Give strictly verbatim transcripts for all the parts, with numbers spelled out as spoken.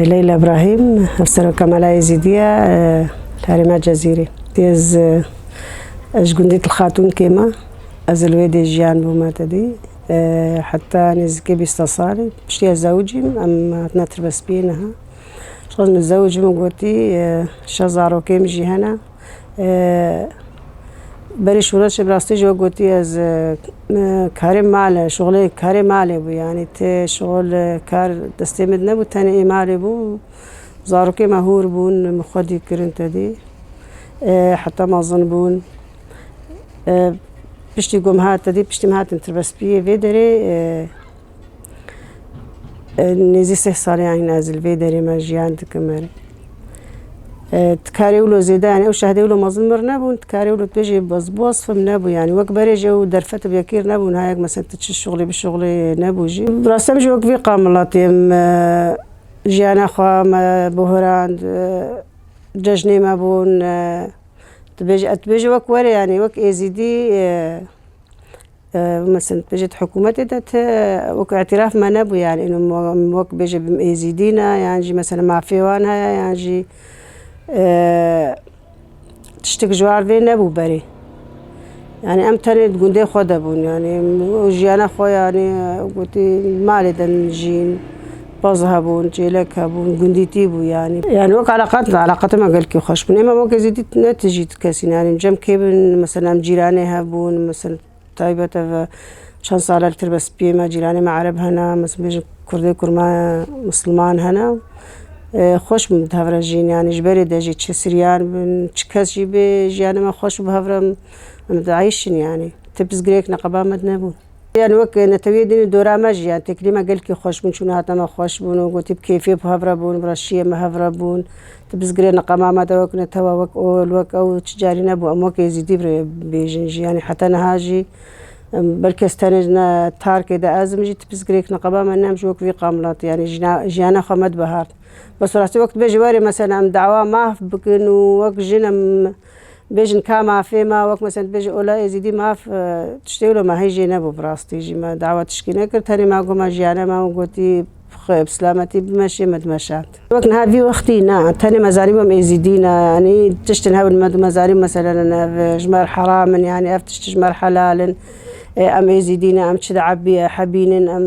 Leyla Îbrahîm, Hevseroka Mala Êzîdiya, e, li herêma Cezîrê. Ez, e, ez ji gundê Til Xatûn kêm a. Ez li wê dê jiyan bûme tedî. E, heta nêzîkê bîst salî. Piştî ez zewicîm, em hatine Tirbespiyê niha. Ji xwe ez min zewicîm û gotî, e, şeş zarokê min jî hene. E, berî şoreşê bi rastî jî wek gotî ez, e, karê malê, şoxlê karê malê bû, yanî ti şoxl, e, kar destê min de nebû, tenê ê malê bû. Zarokê me hûr bûn, min xwedî kirin tedî. E, heta mezin bûn. E, piştî ku em hat tedî, piştî em hatin Tirbespiyê vê derê, e, E, nêzî sih salê yanî ez li vê derê me jiyan dikim erê. E, ti karê wilo zêde, yanî ew şehdê wilo mezin mir nebûn, ti karê wilo tu bêjî bes, bosfim nebû, yanî wek berê jî ew derfet bi yekî nebûn, ha yek mesela tu çi şoxlê bi şoxlê nebû jî. Bi rastî em jî wek vî qamilatê em, e, jiyana xwe me bohirand, e, cejnê me bûn, e, tu bêjî, tu bêjî wek werê, yanî wek êzîdî, e, E, mesela, tu bêjî di hikûmetê de te wek îtiraf me nebû, yanî, ino, wek bêje bim êzîdî ne, yan jî, mesela, mafê wan heye, yan jî, e, tiştik ji war vê nebû berê. Yanî, em tenê di gundê xwe de bûn, yanî, û jiyana xwe, yanî, gotî, malê de jîn, pez hebûn, çêlek hebûn, gundîtî bû, yanî. Yanî, wek eleqat, eleqatê me gelkî xweş bûn. Ême wek êzîdî ne tijî kesî ne, yanî, cem kê bin, mesela, em cîranê hebûn, mesela, Taybet ev çend sal e li Tirbespiyê me cîranê me Ereb hene, mesela bêjin Kurdê Kurma Misilman hene. E, xweş bûn bi hev re jîn, yanî ji berê de jî çi Siryan bin, çi kes jî bê, jiyanê me xweş û bi hev re em dieyşin yanî. Ti pirsgirêk neqeba me de nebû. Yanî wek netewiyê din dora me jî, yanî têkilî me gelkî xweş bûn, çûna hate me xweş bûn û gotî bi kêfê bi hev re bûn, bi reşiyê me hev re bûn. Ti pirsgirê neqeba me de wek netewa, wek ol, wek ew çi carî nebû. Em wek êzîdî bi rê bêjin jî. Yanî heta niha jî, em, belkî ez tenê ne tarkê de ez im jî, ti pirsgirêk neqeba me ne, em jî wek vî qamilatî. Yanî jina-, jiyana xwe me dibihart. Bes rastî wek dibêjî werê mesela em dawa maf bikin û wek jin em bêjin ka mafê me, wek mesela dibêjî ola êzîdî maf, e, tiştê wilo me heyjê nebû bi rastî jî. Me dawa tişkî nekir, tenê me got me jiyana me û gotî, Xwe bi silametî bimeşê, me dimeşand. Wek niha vî wextî ne, tenê me zanîbû em êzîdî ne, yanî tiştin hebin me, me zanîbû mesela ev ji me re heram in, yanî ev tişt ji me re helal in, e, em êzîdî ne, em çi diebî-, hebînin, em,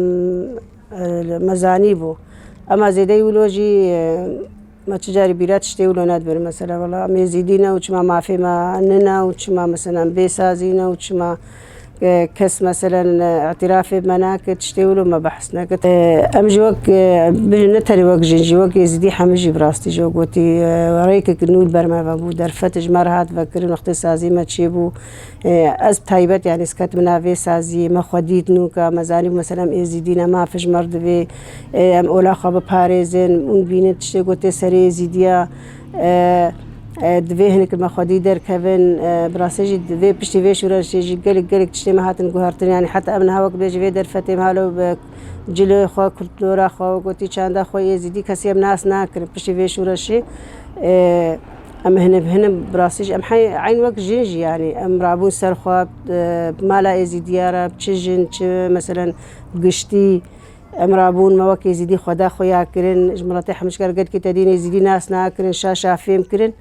e, me zanîbû. Ema zêdeyî wilo jî, e, me çi carî bîra tiştê wilo nedibir, mesela, wela em êzîdî ne û çima mafê me nine û çima, mesela, em bê sazî ne û çima e, kes, meselen, e, îtirafê me nake, tiştê wilo me behs nake. E, em jî wek, e, bêjin ne tenê wek jin jî, wek êzîdî hemî jî bi rastî jî wek gotî, e, rêkek nû li ber me vebû, derfet ji me re hat vekirin, wextê sazî me çêbû. E, ez bi taybet, yanî, ez ketim navê saziyê, me xwe dît nûka, me zanî, meselen, em êzîdî ne, maf ji me re divê, e, em ola xwe biparêzin, hûn bînin tiştê gotê serê êzîdiya. E, e, divê hinek me xwedî derkevin, e, bi rastî jî divê piştî vê şoreşê jî gelek, gelek tiştê me hatin guhertin. Yanî heta em niha wek bêjî vê derfetê me halo bi cilê xwe, kultura xwe, wek gotî çanda xwe êzîdî kesî em nas nakirin. Piştî vê şoreşê, e, em hinim, hinim bi rastî jî em hey-, eyn wek jin jî yanî em rabûn ser xwe, e, mala êzîdiya re, çi jin, çi meselen giştî, Em rabûn, me wek êzîdî xweda xuya kirin, ji miletê hemî ji gelkî te dîn êzîdî nas nakirin, şaş a fêm kirin.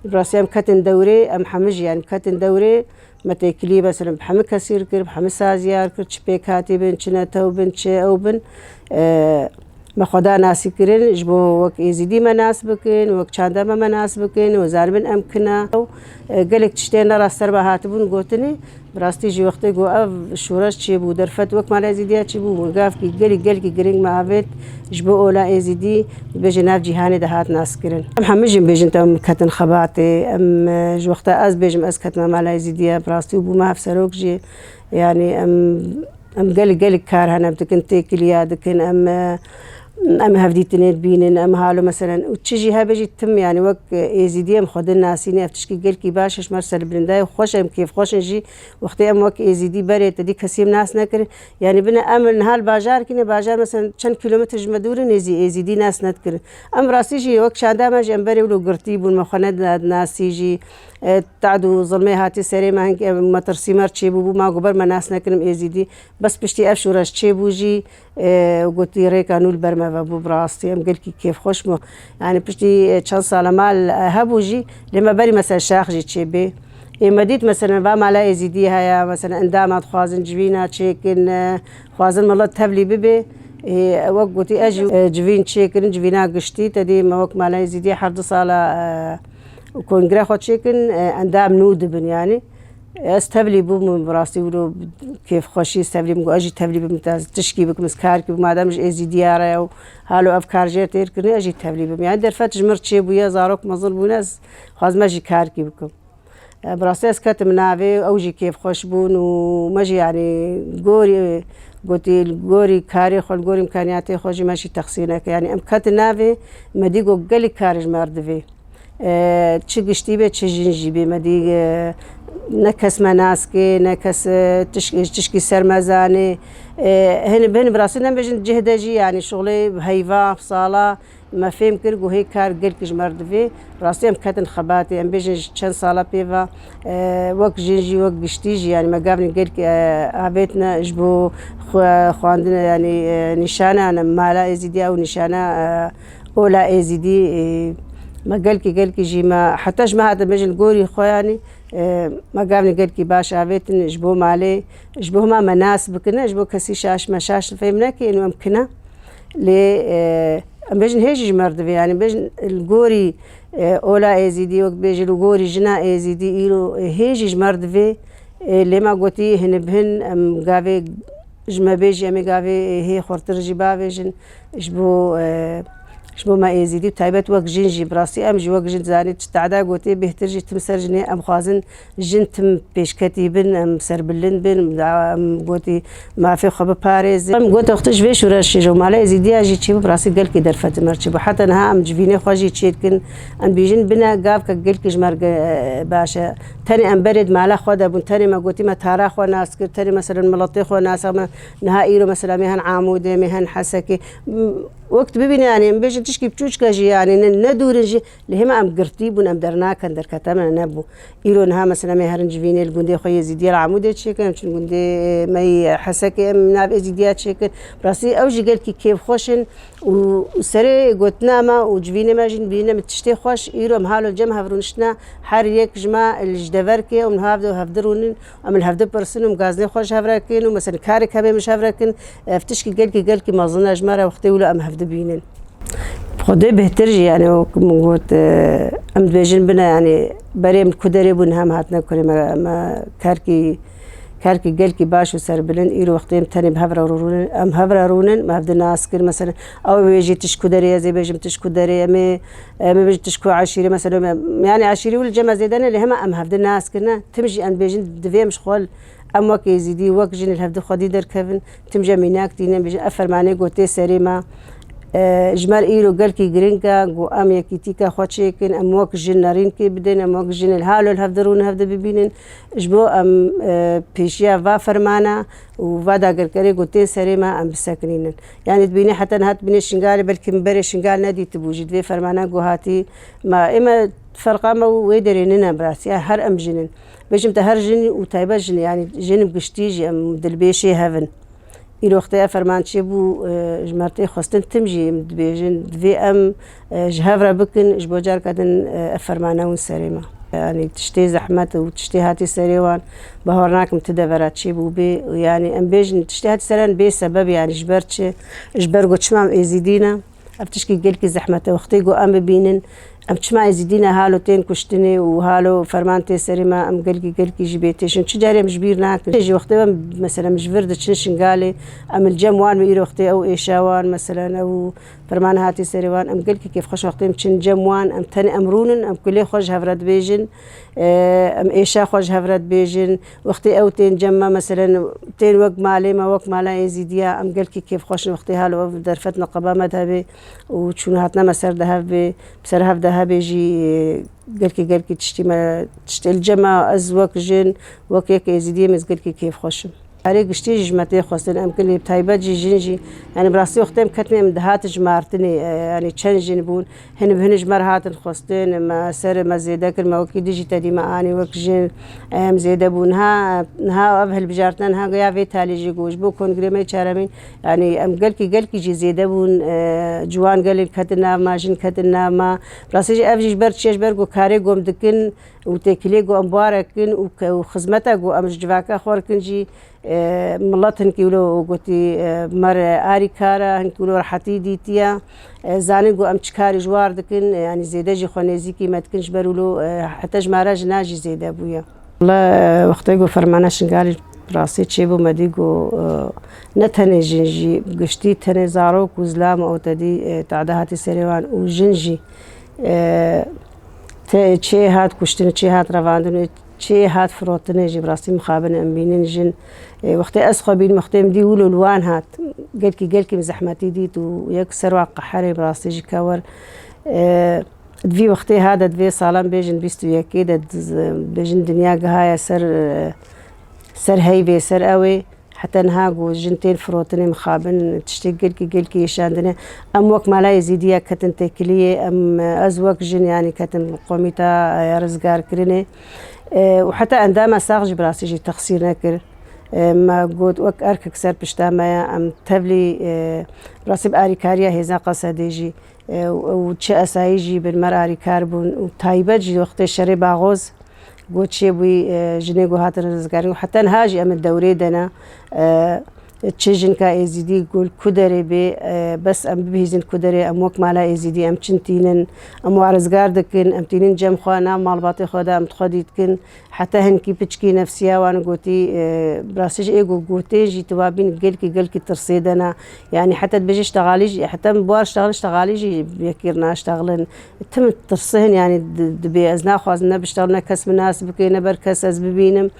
Bi rastî em ketin dewrê, em hemî jî, yanî ketin dewrê, me têkilî, mesela, bi hemî kesî re kir, bi hemî saziyar kir, çi pêkhatî bin, çi netew bin, çi ew bin. E, me xweda nasî kirin, ji bo wek êzîdî me nas bikin, wek çanda me me nas bikin, û zaribin em kina. E, gelek tiştên ne rast ser me hatibûn gotinê. Bi rastî jî wextê ku ev şoreş çêbû, derfet wek mala Êzîdiya çêbû, gavkî gelî, gelkî giring me avêt ji bo ola Êzîdî, dibêje nav cîhanê de hat naskirin. Em hemî jî bêjin te em ketin xebatê, em, e, ji wexta ez bêjim ez ketime mala Êzîdiya, bi rastî û bûme hevserok jî, yanî em, em gelî, gelî kar hene em dikin, têkiliya dikin, em, e, Em hevdîtinê dibînin, em halo meselen, û çi jî hebe jî tim, yanî wek, e, êzîdî em xwe din nasîne, ev tişkî gelkî baş e, ji me re serbilinda ye, xweş em kêfxweş in jî, wextê em wek êzîdî berê te dî kesî em nas nekirin. Yanî bine em niha li bajarekî ne, bajar meselen çend kîlometre ji me dûr in, êzî-, êzîdî nas nedikirin. Em rastî jî wek çanda me jî em berê wilo girtî bûn, me xwe nedinasî jî, e, tad û zilmê hatî serê me, hingê em metirsî me re çêbûbû, ma ku ber me nas nekirin êzîdî. Bes piştî ev şoreş çêbû jî, E, gotî rêka nû li ber me ve bû, bi rastî em gelkî kêfxweş bû. Yani piştî, e, çend sala mal, e, hebû jî, lê me berî mesela şax jî çêbê. Ê me dît mesela va mala Êzîdî heye, mesela endama dixwazin civîna çêkin, e, dixwazin milet tevlî bibe. Ê, wek gotî ez jî, e, civîn çêkirin, civîna giştî, te dî me wek mala Êzîdî her du sala, e, kongre xwe çêkin, e, endam nû dibin yani. Ez tevlî bûm, bi rastî wilo kêfxweşî ez tevlî bûm, ez jî tevlî bim, ez tişkî bikim, ez karkî bikim, madem ji Êzîdiya re ye û halo ev kar jê têr kirine, ez jî tevlî bim. Yani derfet ji mir çêbûye, zarok mezin bûne, ez xwazime jî karkî bikim. E, bi rastî ez ketim navê, ew jî kêfxweş bûn û me jî yani gorî, gotî li gorî karê xwe, li gorî imkaniyatê xwe jî me jî texsîr neke. Yani em ketin navê, me dî got gelî kar ji me re divê. E, çi giştî be, çi jin jî be, me dî, e, ne kes me nas ke, ne kes, e, tişk-, tişkî ser me zanê. E, hin bi hin bi rastî em bêjin cih de jî, yani şixulê heyva, sala me fêm kir ku hê kar gelkî ji me re divê. Rastî em ketin xebatê, em bêjin ji çend sala pê ve, e, wek jin jî, wek giştî jî, yani me gavin gelkî, e, avêtine ji bo xwe-, xwendin, yani, e, nîşana, yani mala Êzîdiya û nîşana, e, Ola Êzîdî, e, me gelkî, gelkî jî me, heta ji me hatin bêjin li gorî xwe yanî, e, me gavnî gelkî baş avêtin ji bo malê, ji bo hema me nas bikine, ji bo kesî şaş me şaş fêm neke, êno em kine. Lê, e, em bêjin hê jî ji me re divê, yanî bêjin li gorî, e, ola Êzîdî, wek bêjin li gorî jina Êzîdî, îro, e, hê jî ji me re divê. E, lê me gotî hin bi hin em gavê ji me bê jî em ê gavê hê xurtir jî bavêjin ji bo, e, ji bo me Êzîdî û taybet wek jin jî. Bi rastî em jî wek jin zanî çi tehda gotê bêhtir jî tim ser jinê em xwazin jin tim pêşketî bin, em serbilind bin, da em gotî mafê xwe biparêzin. Em got wextê ji vê şûreşê ji mala Êzîdiya jî çêbû, bi rastî gelkî derfet ji me re çêbû. Heta niha em civînê xwe jî çêdikin, em bêjin bine gavke gelkî ji me re ge-, baş e. Tenê em berê di mala xwe de bûn, tenê me gotî me tara xwe nas kir, tenê meselen miletê xwe nas, me niha îro mesela em ê hen Amûdê, em ê hen Hesekê. M-, wek tu bibîne, yani em bêjin tişkî biçûçke jî, yani ne, ne dûr in jî, lê hema em girtî bûn, em dernaken, derkete me nebû. Îro niha mesela em ê herin civînê li gundê xwe yê Êzîdiyê li Amûdê çêkin, em çin gundê me yê Hesekê, em nav Êzîdiya çêkin. Rastî ew jî gelkî kêfxweş in. Û serê gotina me û civînê me jî bîne min tiştê xweş, îro em halo cem hev rûniştine, her yek ji me li ji deverkê û min hav de hevdi rûnin, em li hevdi pirsin û em gazinê xwe ji hev re kin û mesela karek hebe min ji hev re kin, ev tişkî gelkî, gelkî mezin e ji me re wextê wilo em hevdi bînin. Xwedê bêhtir jî, yani wek min got, e, em dibêjin bine, yani berê em li ku derê bûn hem hatine kurê me, me kerkî Kerkî gelkî baş û serbilind, îro wextê em tenê bi hev re rûnin, em hev re rûnin, me hevdi nas kir, mesela, ew ê bêjî tu ji ku derê, ez ê bêjim tu ji ku derê, em ê, em ê bêjin tu ji ku eşîrê, mesela, em, yani eşîrê wî li cem me zêde ne, lê hema em hevdi nas kirine, tim jî em dibêjin, divê em ji xwe, em wek Êzîdî, wek jin li hevdi xwedî derkevin, tim jî em mînak tînin, bêjin, ev fermanê ku tê serê me, e, ji me re îro gelkî giring e, ku em yekîtîka xwe çêkin, em wek jin nerînkê bidin, em wek jin li halo li hevdi rûnin, hevdi bibînin. Ji bo em, e, pêşiya va fermana û va dagirkerê ku tên serê me em bisekinînin. Yanî dibînî heta niha dibînê Şingalê, belkî min berê Şingal nedîtibû jî, di vê fermana ku hatî me, ê me ferqa me û wê derê nîne bi rastî. Ya her em jin in. Bêjim te her jin û taybet jin, yanî jin bi giştî jî em dilbêşê hev in. Îro wextê ev ferman çêbû, e, ji me re tê xwestin, tim jî em dibêjin, divê em, e, ji hev re bikin, ji bo careke din, e, ev fermane hûn serê me. Yanî tiştê zehmet û tiştê hatî serê wan, bawer nakim ti devera çêbû bê. Yanî em bêjin, tiştê hatî serê wan bê sebeb, yanî ji ber çi? Ji ber ku çima em Êzîdî ne? Ev tişkî gelkî zehmet e. Wextê ku em bibînin, em çima Êzîdî ne halo tên kuştinê û halo ferman tê serê me, em gelkî, gelkî jî bêtêşin. Çi carê em ji bîr nakin. Jî wextê em, mesela, em ji vir diçin Şingalê, em li cem wan, me îro wextê ew êşa wan, mesela, ew ferman hatî serê wan, em gelkî kêfxweş wextê em çin cem wan, em tenê em rûnin, em kulê xwe ji hev re dibêjin. E, em êşa xwe ji hev re dibêjin. Wextê ew tên cem me, meselen, tên wek malê me, wek mala Êzîdiya, em gelkî kêfxweş in. Wextê halo ev derfet neqeba me de hebê û çûn hatine me ser de hev bê, ser hev de hebê jî, e, gelkî, gelkî tiştî me, tiştê li cem me, ez wek jin, wek yek Êzîdiyê me, ez gelkî kêfxweş im. Karê giştî jî ji me tê xwestin, em kilê bi taybet jî jin jî, yanî bi rastî wextê em ketin em dihat ji martinê, e, yanî çend jin bûn, hin bi hin ji me re hatin xwestin, me ser me zêde kir, me wekî dijî tedî me anî wek jin, em zêde bûn. Niha, niha ev hilbijartine niha ya vê talê jî got, ji bo kongrê me çaremîn, yanî em gelkî, gelkî jî zêde bûn, e, ciwan gelên ketin nav me, jin ketin nav me. Bi rastî jî ev jî ji ber çi ye, ji ber ku karê ku em dikin, û têkiliyê ku em bi we re kin û ke-, û xizmeta ku em ji civaka xwe re kin jî, e, milet hinkî wilo gotî, e, me re arî kar e, hinkî wilo rehetî dîtiye. E, zanin ku em çi karî ji we re dikin, e, yanî zêde jî xwe nêzîkî me dikin, ji ber wilo, e, heta ji me re jina jî zêde bûye. Wele, e, wextê ku fermana Şingalê bi rastî çêbû me dî ku, e, ne tenê jin jî, giştî tenê zarok û zilam û te dî, e, tade hatî serê wan û jin jî, e, Te çê hat kuştin, çê hat revandin, çê hat firotinê jî bi rastî mixabin em bînin jin. E, wextê ez xwe bînim, wextê min dî wilo li wan hat. Gelkî, gelkî min zehmetî dît û yek ser wan qeherê bi rastî jî kewer. E, di vî wextê ha de di vê salan bêjin bîst û yekê de di-, bêjin dinya gihaye ser, e, ser heyvê, ser ew ê. Heta niha ku jin tên firotinê mixabin, tiştê gelkî, gelkî êşandine. Em wek mala Êzîdiya ketin têkiliyê, em, ez wek jin, yanî ketim komîta, e, rizgarkirinê. E, û heta endama sax jî bi rastî jî texsîr nekir. E, me got wek erkek ser pişta me ye, em tevlî, e, bi rastî bi arîkariya hêza Qesedê jî, e, û, û çi esayî jî bin me re arîkar bûn û taybet jî wextê şerê Baxoz, Got çêbûyî, e, jinê ku hatin rizgarkirin. Heta niha jî em di dewrê de ne. E, çi jinka Êzîdî ku li ku derê bê, e, bes em bibihîzin ku derê, em wek mala Êzîdî, em çin tînin, em wa rizgar dikin, em tînin cem xwe, nav malbatê xwe de em di xwe dî dikin. Heta hinkî piçkî nefsiya wan gotî, e, bi rastî jî ê ku gotê jî tu va bîn gelkî, gelkî tirsê de ne. Yanî heta dibêje ştexalî jî, heta em bi war ştexlin, ştexalî jî yekî naştexlin. Tim tirsin, yanî di-, dibê ez naxwazim ne biştexlim, ne kes min nas bike, ne ber kes ez bibînim.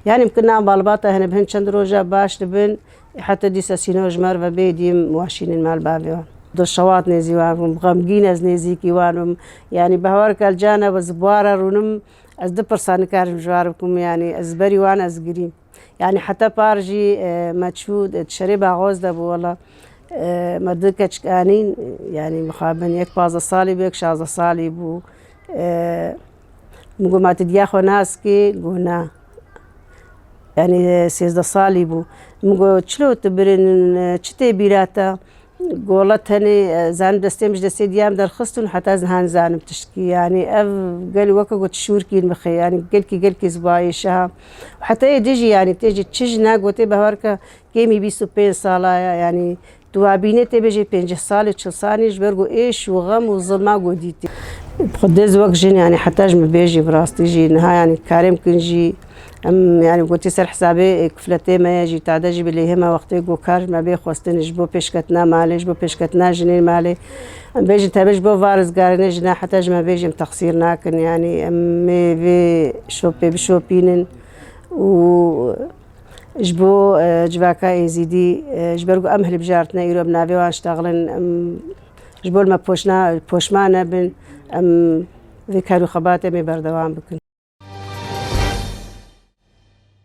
Yanî mimkin nav malbata hene bi hin çend roja baş dibin, heta dîsa sînor ji me re ve bê dîm waşînin mal bavê wan. Dilşewat nêzî wan bûm, xemgîn ez nêzîkî wan bûm. Yanî bi hewarka li cana ez bi wan re rûnim, ez du pirsa nikarim ji wan re bikim, yanî ez berî wan ez girîm. Yanî heta par jî, e, me çû, di şerê Baxoz de bû wela. E, me du keçik anîn, yanî mixabin yek pazdeh salî bû, yek şazdeh salî bû. E, min got, "Ma tu diya xwe nas kî?" Got, "Na." Yanî, e, sêzdeh salî bû. Min got, "Çilo tu birînin, e, çi tê bîra te?" Gola tenê, e, zanim destê min ji destê diya min derxist û heta ez niha nizanim tiştkî. Yanî ev gel weke got şûrkîn bixê. Yanî gelkî, gelkî zibayê şeha. Heta ê dî jî, yanî tê jî çi ji na gotê bi hewarka kêmî bîst û pênc sala ye. Yanî tu wa bînê tê bêjê pêncî salê, çil salî ji ber ku êş û xem û zilma ku dîtî. Xwedê ez wek jin, yanî heta ji min bêjî bi rastî jî niha, yanî karê min kin jî Em, yanî gotî ser hesabê, e, kufletê me ye jî, tade jî bi lêhê me wextê ku kar me bê xwestin ji bo pêşketina malê, ji bo pêşketina jinên malê. Em bêjin tebe ji bo va rizgarinê jina heta ji me bêjin texsîr nakin. Yanî em ê vê şopê bişopînin û ji bo, e, civaka Êzîdî, e, ji ber ku em hilbijartine îro bi navê wan ştexlin, em ji bo li me poşna-, poşman nebin, em vê kar û xebatê em ê berdewam bikin.